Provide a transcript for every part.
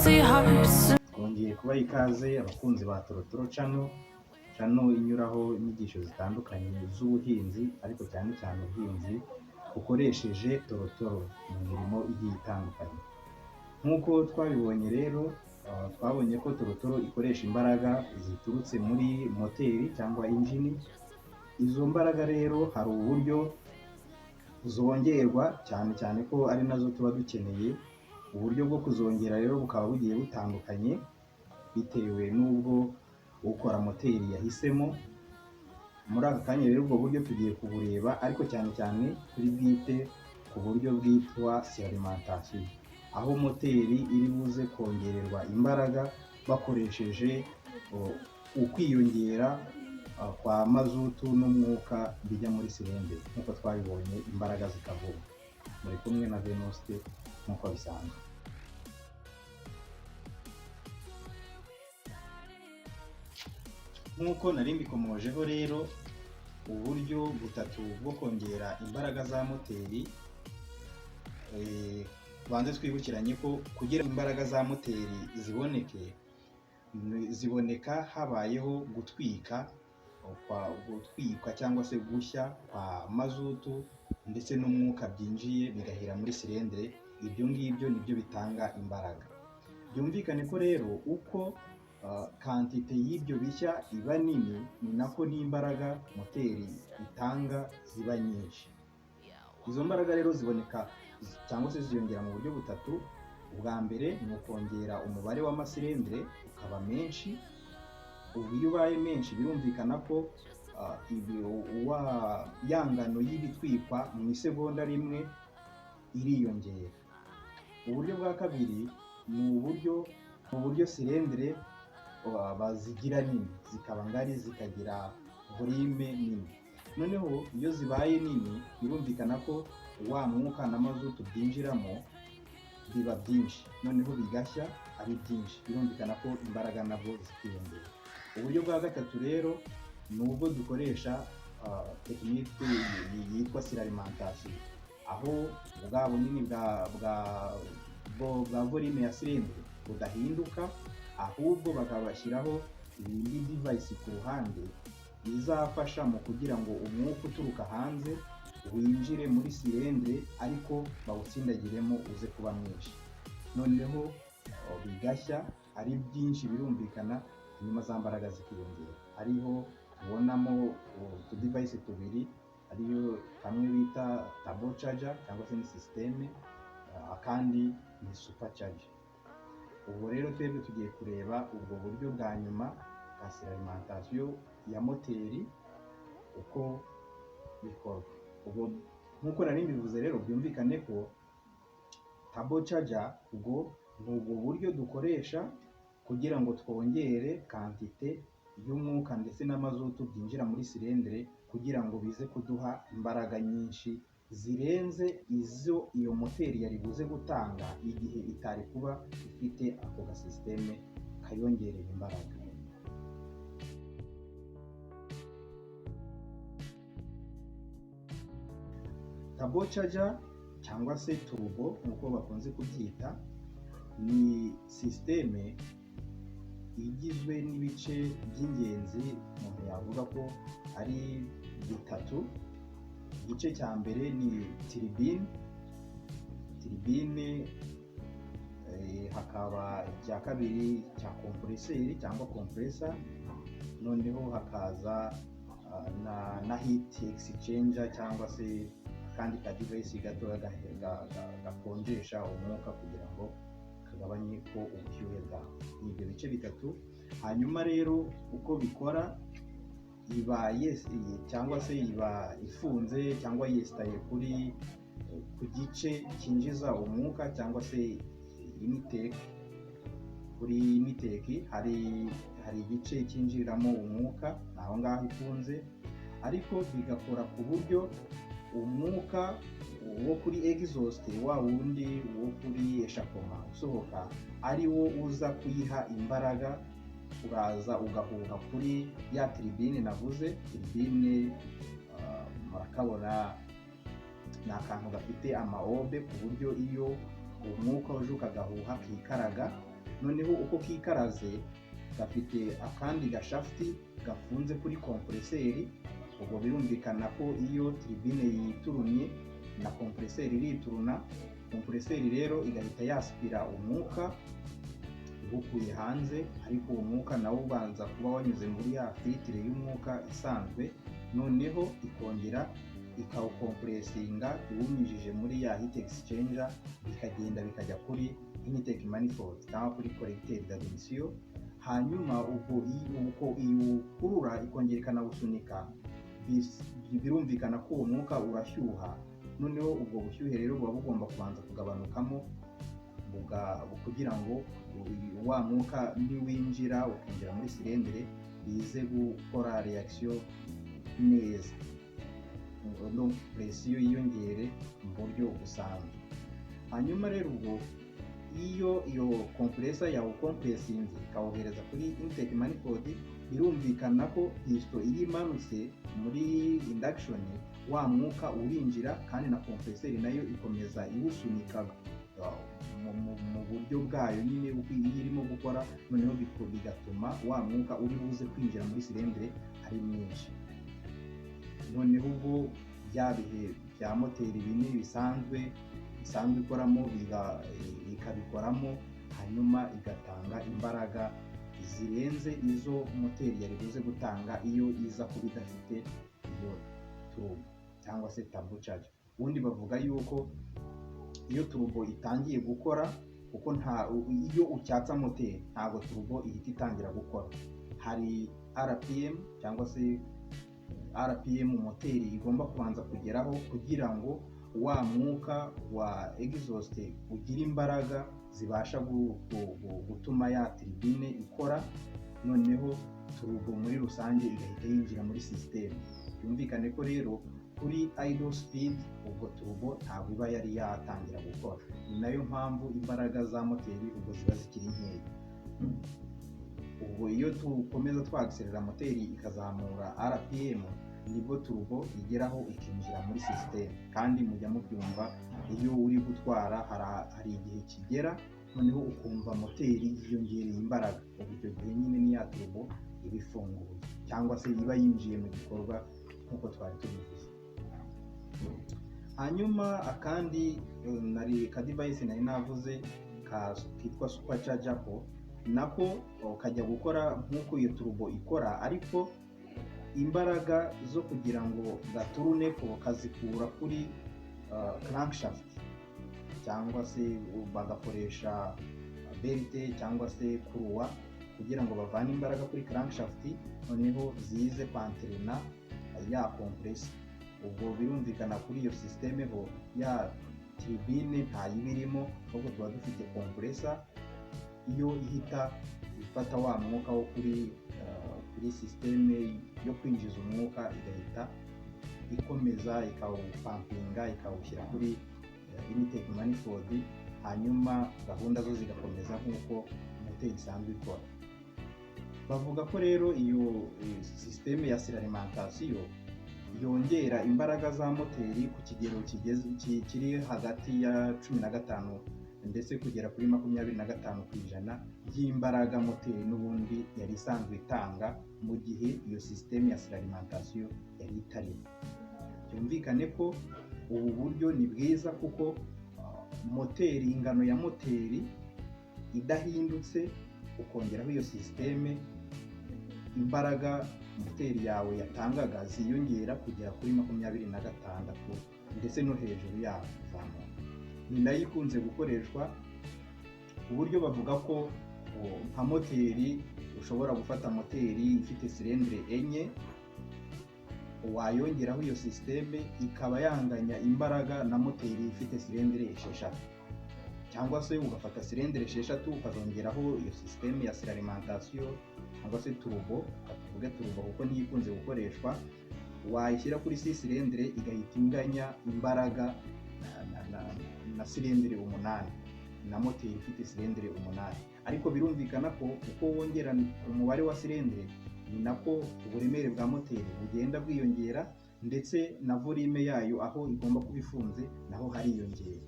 Crazy hearts. Twongeye kubaha ikaze, abakunzi ba Torotoro Channel, channel inyuraho inyigisho zitandukanye z'ubuhinzi, ariko cyane cyane ubuhinzi bukoresheje torotoro mu mirimo igiye itandukanye. Nk'uko twabibonye rero, twabonye ko torotoro ikoresha imbaraga ziturutse muri moteri cyangwa injini. Izo mbaraga rero hari uburyo zongerwa, cyane cyane ko ari nazo tuba dukeneye. Uburyo bwo kuzongera rero bukaba bugiye butandukanye bitewe n'ubwo ukora moteri yahisemo. Muri aka kanya rero ubwo buryo tugiye kubureba, ariko cyane cyane turi bwite ku buryo bwitwa suralimentation, aho moteri iri buze kongererwa imbaraga bakoresheje ukwiyongera kwa mazutu n'umwuka bijya muri cylindre. Nk'uko twabibonye, imbaraga zikavuka. Muri kumwe na Venuste nk'uko bisanzwe. Nk'uko nari mbikomojeho rero, uburyo butatu bwo kongera imbaraga za moteri, banze twibukiranye ko kugira imbaraga za moteri ziboneke, ziboneka habayeho gutwika cyangwa se gushya kwa mazutu ndetse n'umwuka byinjiye bigahera muri cylindre. Ibyo ngibyo nibyo bitanga imbaraga. Byumvikane ko rero uko quantité y'ibyo bishya iba nini, ni nako n'imbaraga moteri itanga ziba nyinshi. Izo mbaraga rero ziboneka cyangwa se ziyongera mu buryo butatu. Ubwa mbere ni ukongera umubare w'amacylindre ukaba menshi. Ubu iyo ubaye menshi, birumvikana ko ya ngano y'ibitwikwa mu isegonda rimwe iriyongera. Uburyo bwa kabiri ni uburyo cylindre bazigira nini, zikaba ngari, zikagira volume nini. Noneho iyo zibaye nini, birumvikana ko wa mwuka na mazutu byinjiramo biba byinshi, noneho bigashya ari byinshi, birumvikana ko imbaraga nabwo zikiyongera. Uburyo bwa gatatu rero ni ubwo dukoresha technique yitwa suralimentation, aho bwa bunini bwa volume ya cylindre budahinduka, ahubwo bakabashyiraho iyindi device ku ruhande izafasha mu kugira ngo umwuka uturuka hanze winjire muri cylindre, ariko bawutsindagiremo uze kuba mwinshi, noneho bigashya ari byinshi, birumvikana hanyuma za mbaraga zikiyongera. Hariho tubonamo utudevice tubiri, ariyo kamwe bita turbo charger cyangwa se ni système, akandi ni super charger. Ubwo rero twebwe tugiye kureba ubwo buryo bwa nyuma bwa suralimentation ya moteri uko bikorwa. Ubwo nk'uko nari mbivuze rero, byumvikane ko turbo charger ubwo ni ubwo buryo dukoresha kugira ngo twongere quantité y'umwuka ndetse n'amazutu byinjira muri cylindre, kugira ngo bize kuduha imbaraga nyinshi zirenze izo iyo moteri yari buze gutanga igihe itari kuba ifite ako gasisiteme kayongerera imbaraga. Turbo charger cyangwa se turbo nk'uko bakunze kubyita, ni système igizwe n'ibice by'ingenzi umuntu yavuga ko ari bitatu. Igice cya mbere ni turbine, turbine, hakaba icya kabiri cya compresseur cyangwa compressor, noneho hakaza na heat exchanger cyangwa se akandi ka device gatoya gakonjesha umwuka kugira ngo kagabanye ko ubushyuhe bwawo. Ni ibyo bice bitatu. Hanyuma rero uko bikora, iba yes, cyangwa se iba ifunze cyangwa yesitaye ku gice cyinjiza umwuka cyangwa se intake. Kuri intake hari igice cyinjiriramo umwuka, ni aho ngaho ifunze, ariko bigakora ku buryo umwuka wo kuri exhaust, wa wundi wo kuri échappement usohoka, ari wo uza kuyiha imbaraga. Uraza ugahuha kuri ya turbine navuze. Turbine, murakabona ni akantu gafite amaobe, ku buryo iyo umwuka uje ukagahuha kikaraga. Noneho Noneho uko kikaraze gafite akandi gashaft gafunze kuri compresseur. Ubwo birumvikana ko iyo turbine yiturunye na compresseur irituruna. Compresseur rero igahita yaspira umwuka iwukuye hanze, ariko uwo mwuka nawo ubanza kuba wanyuze muri ya filtre y'umwuka isanzwe. Noneho ikongera ikawukompuresinga iwunyujije muri ya heat exchanger, bikagenda bikajya kuri intake manifold cyangwa kuri collecteur d'admission. Hanyuma ubwo uko iwukurura ikongera ikanawusunika, birumvikana ko uwo mwuka urashyuha. Noneho ubwo bushyuhe rero buba bugomba kubanza kugabanukamo kugira ngo wa mwuka niwinjira ukinjira muri cylindre bize gukora reaction neza, no pression yiyongere mu buryo busanzwe. Hanyuma rero ubwo iyo iyo compressor yawukompresinze ikawohereza kuri intake manifold, birumvikana ko piston iyo imanutse muri induction wa mwuka urinjira, kandi na compressor nayo ikomeza iwusunika mu buryo bwayo nyine uko iyo irimo gukora. Noneho bigatuma wa mwuka uri buze kwinjira muri cylindre ari mwinshi. Noneho ubwo bya bihe bya moteri bine bisanzwe ikoramo ikabikoramo, hanyuma igatanga imbaraga zirenze izo moteri yari buze gutanga iyo iza kuba idafite iyo turbo cyangwa se turbo charge. Ubundi bavuga yuko iyo turbo itangiye gukora, kuko nta iyo ucyatsa moteri ntabwo turbo ihita itangira gukora, hari RPM cyangwa se RPM moteri igomba kubanza kugeraho kugira ngo wa mwuka wa exhaust ugire imbaraga zibasha gutuma ya turbine ikora, noneho turbo muri rusange igahita yinjira muri système. Byumvikane ko rero kuri idle speed ubwo turbo ntabwo iba yari yatangira gukora. Ni nayo mpamvu imbaraga za moteri ubwo ziba zikiri nkeya. Ubwo iyo dukomeza twagiserera moteri ikazamura RPM, nibwo turbo igeraho ikinjira muri système. Kandi mujya mubyumva iyo uri gutwara, hari igihe kigera noneho ukumva moteri yiyongereye imbaraga. Ubwo icyo gihe nyine ni ya turbo iba ifunguye cyangwa se iba yinjiye mu gikorwa nk'uko twari tubivuze. Hanyuma akandi nari ka device nari navuze kitwa supercharger, ko nako kajya gukora nk'uko iyo turbo ikora, ariko imbaraga zo kugira ngo gaturune ko kazikura kuri crankshaft cyangwa se bagakoresha belt cyangwa se courroie kugira ngo bavane imbaraga kuri crankshaft, noneho zize kwanterena ya compressor. Ubwo birumvikana kuri iyo système ho ya turbine ntayiba irimo, ahubwo tuba dufite compressor iyo ihita ifata wa mwuka wo kuri système yo kwinjiza umwuka, igahita ikomeza ikawupampinga ikawushyira kuri intake manifold, hanyuma gahunda zo zigakomeza nk'uko moteri isanzwe ikora. Bavuga ko rero iyo système ya suralimentation yongera imbaraga za moteri ku kigero kiri hagati ya 15 ndetse kugera kuri 25% by'imbaraga moteri n'ubundi yari isanzwe itanga mu gihe iyo système ya suralimentation yari itarimo. Byumvikane ko ubu buryo ni bwiza kuko moteri, ingano ya moteri idahindutse, ukongeraho iyo système, imbaraga moteri yawe yatangaga ziyongera kugera kuri 26 ndetse no hejuru yaho kuzamuka. Ni nayo ikunze gukoreshwa ku buryo bavuga ko nka moteri ushobora gufata moteri ifite cylindre enye, wayongeraho iyo système ikaba yanganya imbaraga na moteri ifite cylindre 6, cyangwa se ugafata cylindre 6 ukazongeraho iyo système ya suralimentation cyangwa se turbo, tuvuge turbo kuko niyo ikunze gukoreshwa, wayishyira kuri six cylindre igahita inganya imbaraga na cylindre 8, na moteri ifite cylindre 8. Ariko birumvikana ko uko wongera umubare wa cylindre ni nako uburemere bwa moteri bugenda bwiyongera, ndetse na volume yayo aho igomba kuba ifunze naho hariyongera.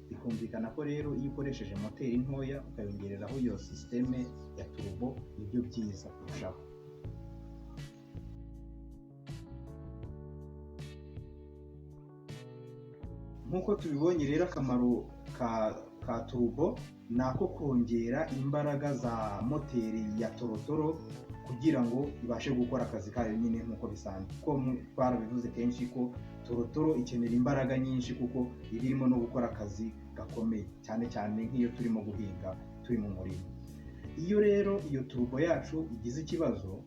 Bikumvikana ko rero iyo ukoresheje moteri ntoya ukayongereraho iyo système ya turbo, nibyo byiza kurushaho. Nk'uko tubibonye rero, akamaro ka turbo ni ako kongera imbaraga za moteri ya torotoro kugira ngo ibashe gukora akazi kayo nyine nk'uko bisanzwe. Kuko twarabivuze kenshi ko torotoro ikenera imbaraga nyinshi, kuko iba irimo no gukora akazi gakomeye, cyane cyane nk'iyo turimo guhinga, turi mu murima. Iyo rero iyo turbo yacu igize ikibazo,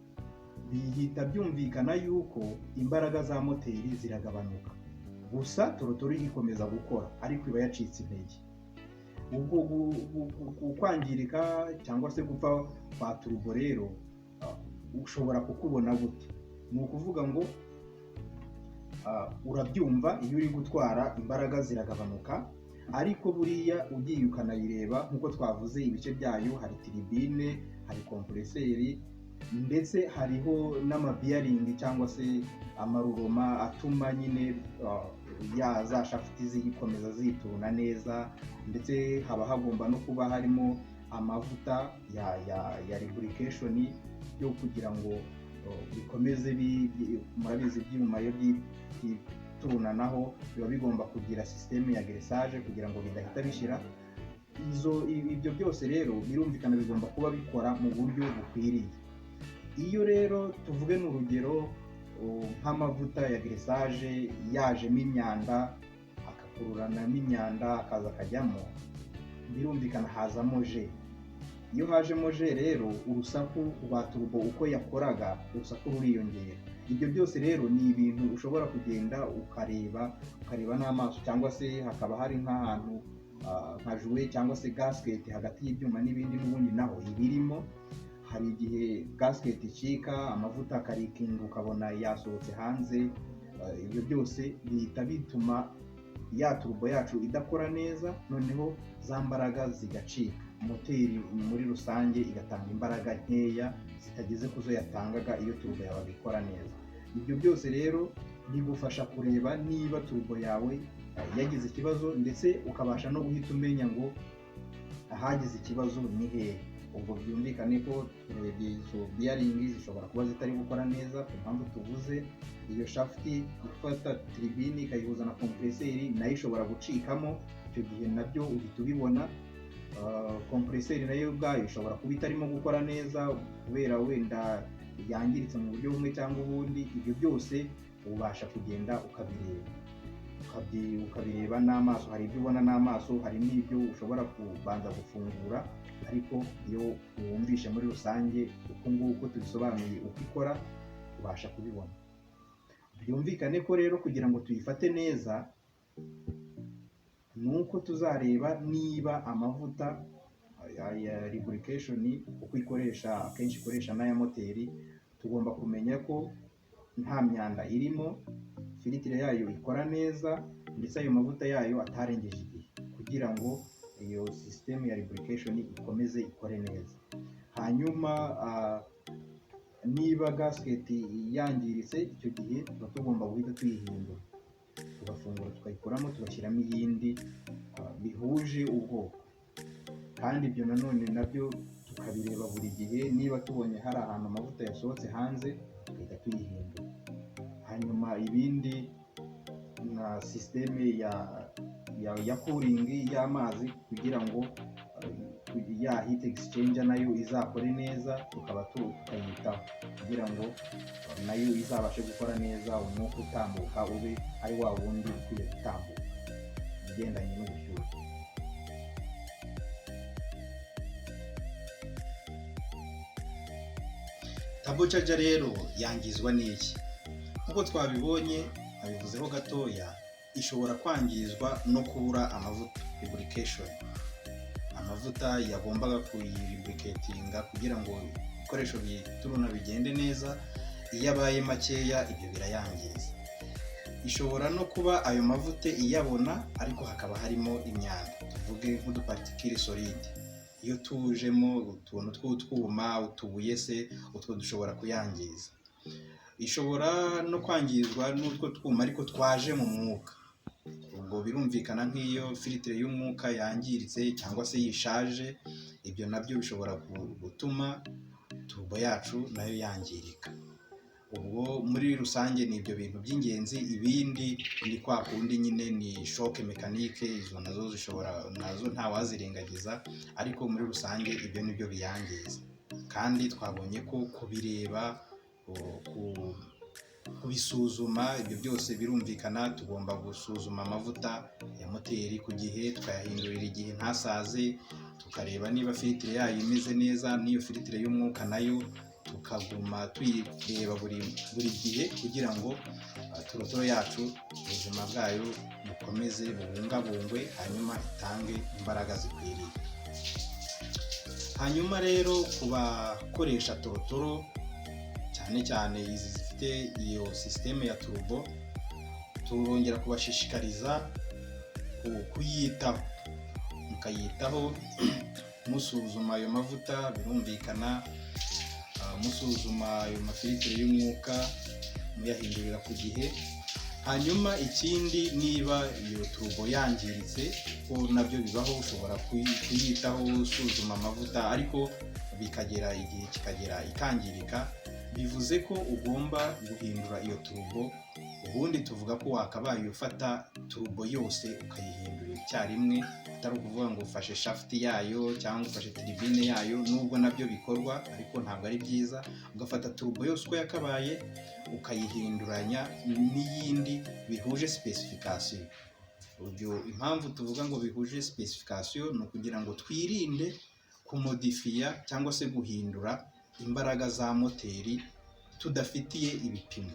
bihita byumvikana yuko imbaraga za moteri ziragabanuka. Gusa torotoro ikomeza gukora, ariko iba yacitse intege. Ubwo kwangirika cyangwa se gupfa kwa turbo rero ushobora kukubona gute? Ni ukuvuga ngo urabyumva iyo uri gutwara, imbaraga ziragabanuka. Ariko buriya ugiye ukanayireba, nk'uko twavuze ibice byayo, hari turbine, hari compresseur, ndetse hariho n'ama bearing cyangwa se ama roulement atuma nyine ya za shaft zikomeza zituruna neza. Ndetse haba hagomba no kuba harimo amavuta ya lubrication yo kugira ngo bikomeze. Murabizi, ibyuma iyo byiturunanaho biba bigomba kugira système ya graissage kugira ngo bidahita bishira. Izo ibyo byose rero birumvikana bigomba kuba bikora mu buryo bukwiriye. Iyo rero, tuvuge ni urugero, nk'amavuta ya graissage yajemo imyanda, agakururana n'imyanda, akaza akajyamo, birumvikana hazamo jeu. Iyo hajemo jeu rero, urusaku rwa turbo uko yakoraga, urusaku ruriyongera. Ibyo byose rero ni ibintu ushobora kugenda ukareba, ukareba n'amaso, cyangwa se hakaba hari nk'ahantu nka joint cyangwa se gasket hagati y'ibyuma n'ibindi, n'ubundi naho ibirimo. Hari igihe gasket icika, amavuta akarikinga, ukabona yasohotse hanze. Ibyo byose bihita bituma ya turbo yacu idakora neza, noneho za mbaraga zigacika, moteri muri rusange igatanga imbaraga nkeya zitageze ku zo yatangaga iyo turbo yabaga ikora neza. Ibyo byose rero bigufasha kureba niba turbo yawe yagize ikibazo, ndetse ukabasha no guhita umenya ngo ahagize ikibazo ni hehe. Ubwo byumvikane ko turebye izo bearing zishobora kuba zitari gukora neza ku mpamvu tuvuze. Iyo shaft ifata turbine ikayihuza na compresseur nayo ishobora gucikamo, icyo gihe nabyo uhita ubibona. Compresseur nayo ubwayo ishobora kuba itarimo gukora neza kubera wenda yangiritse mu buryo bumwe cyangwa ubundi. Ibyo byose ubasha kugenda ukabireba, ukabireba n'amaso. Hari ibyo ubona n'amaso, hari n'ibyo ushobora kubanza gufungura, ariko iyo wumvishe muri rusange uku nguku tubisobanuye uko ikora, ubasha kubibona. Byumvikane ko rero kugira ngo tuyifate neza ni uko tuzareba niba amavuta ya lubrication uko ikoresha, akenshi ikoresha n'aya moteri, tugomba kumenya ko nta myanda irimo, filtre yayo ikora neza, ndetse ayo mavuta yayo atarengeje igihe, kugira ngo iyo système ya lubrication ikomeze ikore neza. Hanyuma niba gasket yangiritse, icyo gihe tuba tugomba guhita tuyihindura, tugafungura, tukayikuramo, tugashyiramo iyindi bihuje ubwoko. Kandi ibyo nanone nabyo tukabireba buri gihe, niba tubonye hari ahantu amavuta yasohotse hanze, tugahita tuyihindura. Hanyuma ibindi na système ya cooling y'amazi, kugira ngo ya heat exchanger nayo izakore neza, tukaba tukayitaho kugira ngo nayo izabashe gukora neza, umwuka utambuka ube ari wa wundi ukwiye gutambuka ugendanye n'ubushyuhe. Turbocharger rero yangizwa n'iki? Nk'uko twabibonye, abivuzeho gatoya, ishobora kwangizwa no kubura amavuta, lubrication, amavuta yagombaga kuyilubricatinga kugira ngo ibikoresho bituruna bigende neza. Iyo abaye makeya, ibyo birayangiza. Ishobora no kuba ayo mavuta iyabona, ariko hakaba harimo imyanda, tuvuge nk'udu particules solides. Iyo tujemo utuntu tw'utwuma, utubuye se, utwo dushobora kuyangiza. Ishobora no kwangizwa n'utwo twuma ariko twaje mu mwuka. Ubwo birumvikana, nk'iyo filtre y'umwuka yangiritse cyangwa se yishaje, ibyo nabyo bishobora gutuma turbo yacu nayo yangirika. Ubwo muri rusange ni ibyo bintu by'ingenzi. Ibindi ni kwa kundi nyine, ni choc mécanique, izo nazo zishobora, nazo ntawazirengagiza, ariko muri rusange ibyo ni byo biyangiza. Kandi twabonye ko kubireba, kubisuzuma, ibyo byose birumvikana. Tugomba gusuzuma amavuta ya moteri ku gihe, tukayahindurira igihe ntasaze, tukareba niba filtre yayo imeze neza, n'iyo filtre y'umwuka nayo tukaguma tuyireba buri gihe kugira ngo torotoro yacu ubuzima bwayo bukomeze bubungabungwe, hanyuma itange imbaraga zikwiriye. Hanyuma rero ku bakoresha torotoro, cyane cyane izi zifite iyo système ya turbo, turongera kubashishikariza kuyitaho, mukayitaho musuzuma ayo mavuta, birumvikana, musuzuma ayo ma filtre y'umwuka, muyahindurira ku gihe. Hanyuma ikindi, niba iyo turbo yangiritse, ko nabyo bibaho, ushobora kuyitaho usuzuma amavuta, ariko bikagera igihe kikagera ikangirika, bivuze ko ugomba guhindura iyo turbo. Ubundi tuvuga ko wakabaye ufata turbo yose ukayihindurira icyarimwe, atari ukuvuga ngo ufashe shaft yayo cyangwa ufashe turbine yayo, nubwo nabyo bikorwa ariko ntabwo ari byiza. Ugafata turbo yose uko yakabaye, ukayihinduranya n'iyindi bihuje spécification. Ibyo impamvu tuvuga ngo bihuje spécification ni ukugira ngo twirinde kumodifiya cyangwa se guhindura imbaraga za moteri tudafitiye ibipimo,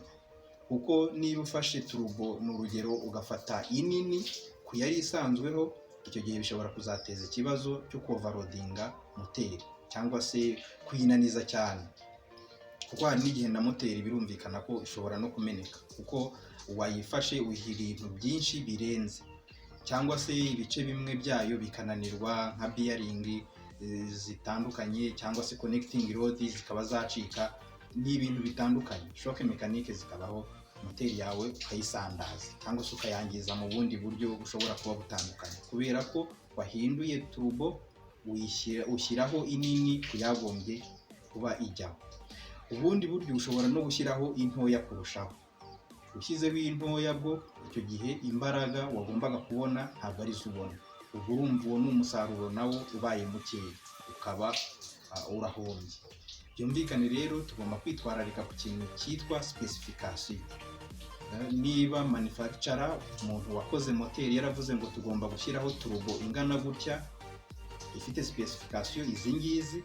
kuko niba ufashe turbo, ni urugero, ugafata inini ku yari isanzweho, icyo gihe bishobora kuzateza ikibazo cyo koverloadinga moteri cyangwa se kuyinaniza cyane, kuko hari n'igihe na moteri birumvikana ko ishobora no kumeneka, kuko wayifashe uyiha ibintu byinshi birenze, cyangwa se ibice bimwe byayo bikananirwa, nka bearing zitandukanye cyangwa se connecting rod zikaba zacika, ni ibintu bitandukanye, choc mécanique zikabaho, moteri yawe ukayisandaza cyangwa se ukayangiza mu bundi buryo bushobora kuba butandukanye, kubera ko wahinduye turbo, ushyiraho inini ku yagombye kuba ijyaho. Ubundi buryo, ushobora no gushyiraho intoya kurushaho. Ushyizeho intoya bwo, icyo gihe imbaraga wagombaga kubona ntabwo arizo ubona. Ubwo urumva uwo ni umusaruro nawo ubaye mukeya, ukaba urahombye. Byumvikane rero, tugomba kwitwararika ku kintu cyitwa spécification. Niba manufacturer, umuntu wakoze moteri, yaravuze ngo tugomba gushyiraho turbo ingana gutya, ifite spécification izi ngizi,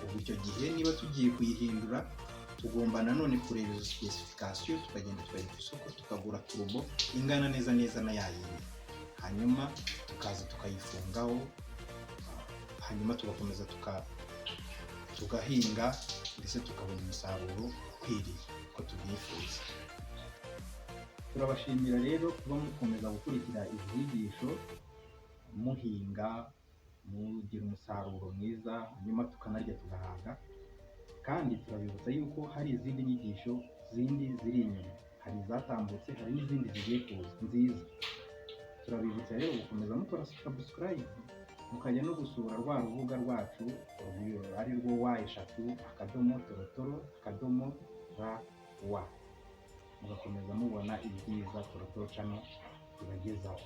ubu icyo gihe niba tugiye kuyihindura, tugomba nanone kureba izo spécification, tukagenda tukajya ku isoko tukagura turbo ingana neza neza na ya yindi, hanyuma tukaza tukayifungaho, hanyuma tugakomeza tugahinga, ndetse tukabona umusaruro ukwiriye uko tubyifuza. Turabashimira rero kuba mukomeza gukurikira izi nyigisho, muhinga mugira umusaruro mwiza, hanyuma tukanarya tugahaga. Kandi turabibutsa yuko hari izindi nyigisho zindi ziri inyuma, hari izatambutse, hari n'izindi zigiye kuza nziza. Turabibutsa rero gukomeza mukora subscribe, mukajya no gusura rwa rubuga rwacu ari rwo www.torotoro.rw, mugakomeza mubona ibyiza Torotoro Channel ibagezaho.